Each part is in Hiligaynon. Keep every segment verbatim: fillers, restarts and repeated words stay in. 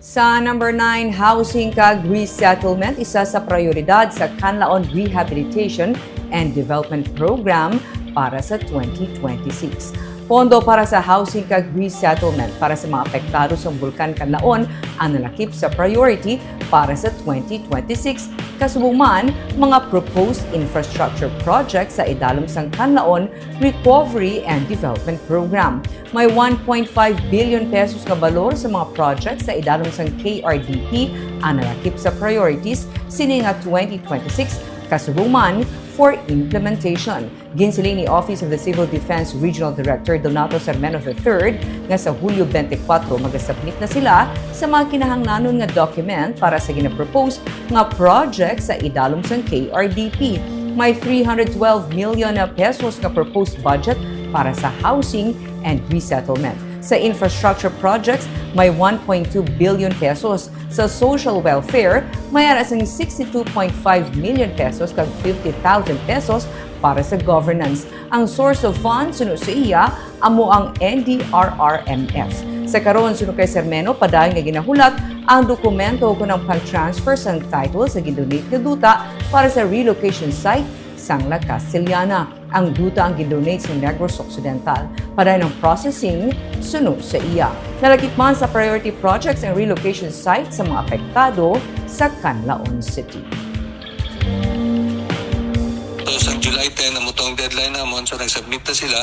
Sa number nine, housing kag resettlement, isa sa prioridad sa Kanlaon Rehabilitation and Development Program para sa twenty twenty-six. Pondo para sa housing kag resettlement para sa mga apektado sa Bulkan Kanlaon ang nalakip sa priority para sa twenty twenty-six. Kasubong man, mga proposed infrastructure projects sa idalom sang Kanlaon Recovery and Development Program. May one point five billion pesos nga balor sa mga projects sa idalom sang K R D P ang nalakip sa priorities sini nga twenty twenty-six, kasubong man for implementation. Ginsiling ni Office of the Civil Defense Regional Director Donato Sermeno the third nga sa Hulyo twenty-four magasubmit na sila sa mga kinahanglanon nga document para sa ginapropose nga project sa idalom sang K R D P. May three hundred twelve million pesos nga proposed budget para sa housing and resettlement. Sa infrastructure projects, may one point two billion pesos. Sa social welfare, may ara sang sixty-two point five million pesos kag fifty thousand pesos para sa governance. Ang source of funds suno sa iya amo ang N D R R M F. Sa karon, suno kay Sermeno, padayon nga ginahulat ang dokumento kon ang pag-transfer sang title sa gindonate nga duta para sa relocation site sang La Castellana. Ang duta ang gindonate sa Negros Occidental. Padayon ang processing suno sa iya. Nalakip man sa priority projects ang relocation site sa mga apektado sa Canlaon City. So, sa July ten, amo tong deadline namon. So, nag-submit na sila.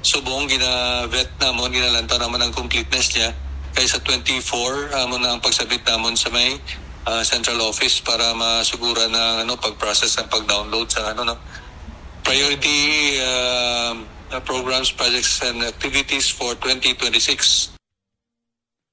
Subong gina-vet namon, ginalantaw namon ang completeness niya. Kay sa twenty-four, amo na ang pag-submit namon sa may ah, central office para masugura na ano pag-process ang pag-download sa ano, no. Priority ah, programs, projects and activities for twenty twenty-six.